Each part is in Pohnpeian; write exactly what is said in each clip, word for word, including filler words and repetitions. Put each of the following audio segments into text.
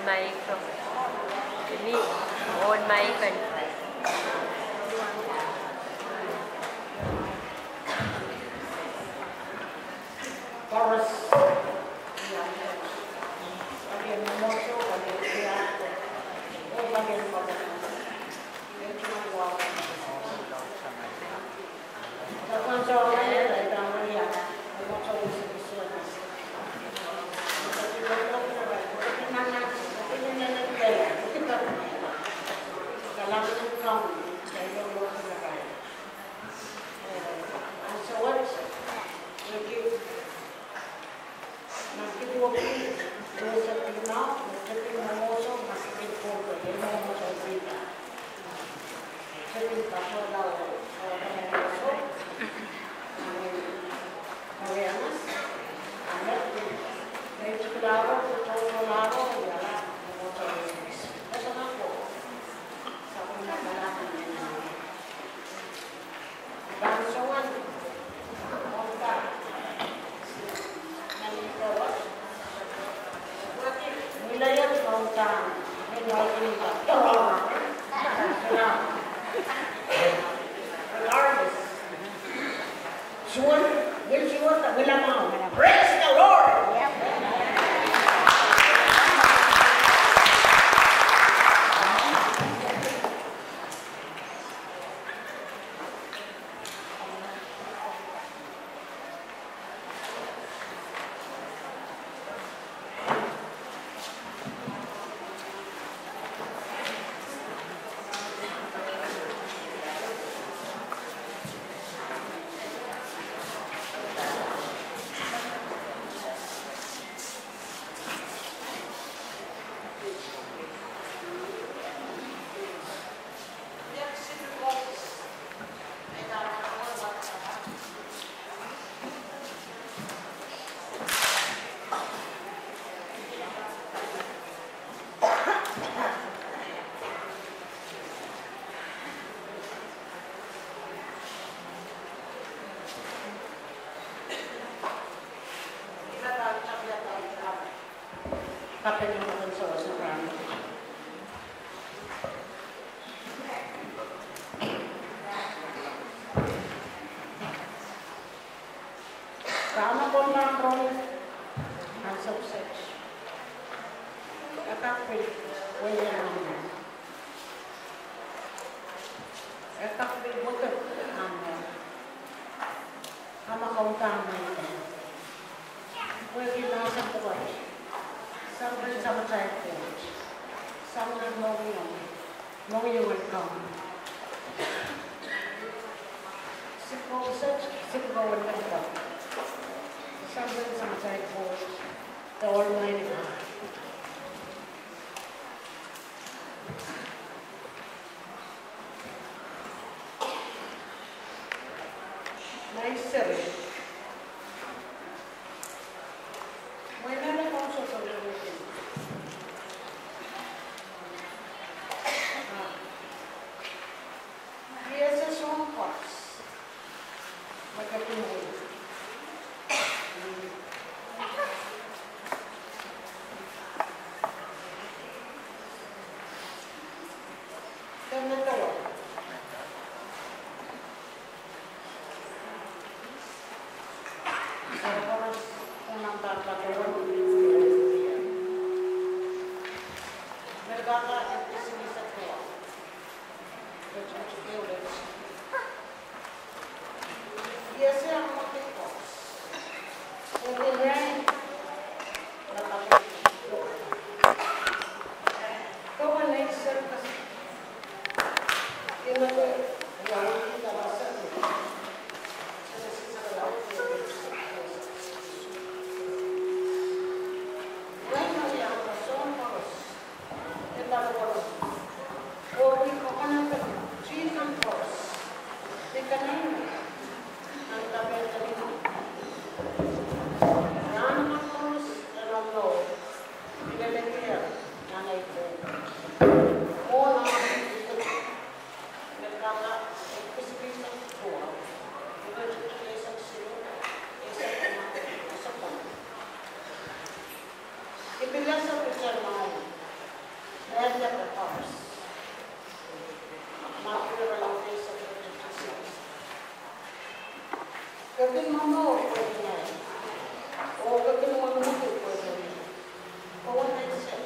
Microphone. Ni on microphone. Koaros. Praise the Lord. Dahme komw pahn rong ansou kiset? E kak pil welian. E kak pil wekid. Amen. Ahpw ma komw pahn mweidohng, pwehki mahsen pwukat, sang rehn Samatail Koht, sang rehn mohngiong, mohngiong en Kauno. Sipwe kiset, sipwe welian. Sang rehn Samatail Koht, the Almighty God. Maing Seri, mwein ale kousoan sohte wehwehki. Ah. Ih ese soahng koaros me ke kin wia. Ke medewe. Soahng koaros me ke pahn patohwan. Me kak ese ni sehse. I pil ese pwuhken mwahu. Eri, koaros. Madiu irelaud eisek, iretikitik sils. Kekin momour pwehki ngehi, oh kekin mwenumwekid pwehki ngehi. Pwe wasa eisek.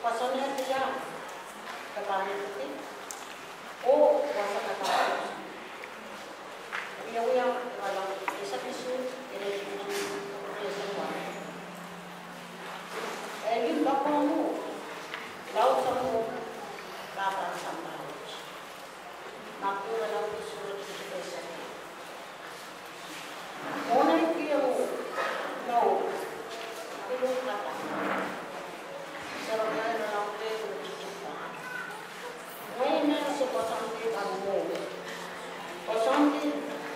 Koasoanehdi ia ke pahn idihki, oh wasa ke pahn idihki. Wiewia irelaud eisek isuh, iretikitik eisek waluh. Ehi, pahn komwi, laud sang oh pahpa sampah wet. Madiu irelaud isuh, iretikitik eisek. Mwohn ei kihong uhk mour, pil uhk ata? Seremaia irelaud ehu, iretikitik pahieu. Mwein mehlel se koasoandi kan mwohn, koasoandi,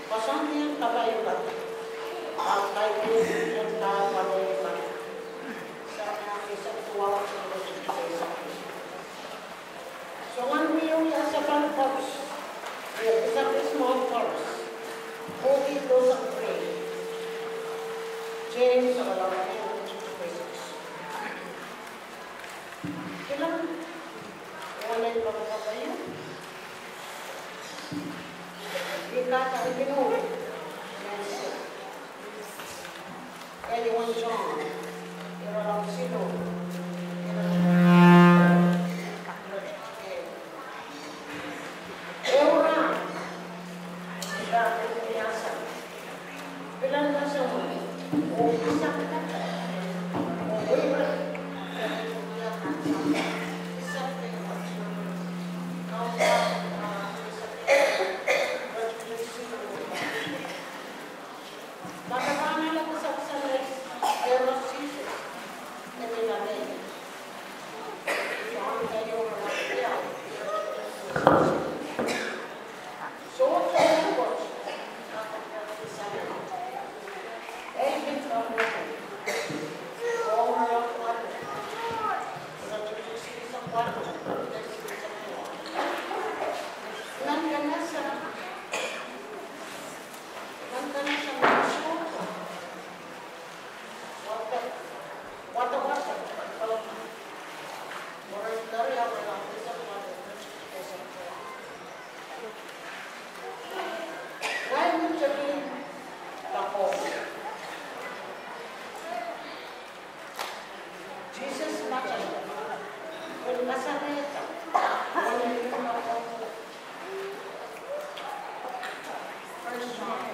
koasoandi en kapai kan, ahpw kaidehn en kapai kan. Seremaia eisek duwau, iretikitik eisek. Soangen wiewia sapan koaros, eh, kisakis mwahu koaros, pwehki dohsang reh. James irelaud ehu, iretikitik eisek. Kilang, mwohn ei poakepoake ieu, I kak ipwsang menseng. Keieun Sohn, irelaud siluh, iretikitik ehu. Ehu rahn, I pahn kin wia sang pilen kesempwal, oh kisakis, oh weirek, Ngehi me tepin poakohng. Sises matail, pwehn kasalehda, pwehn kin poakohng. First John.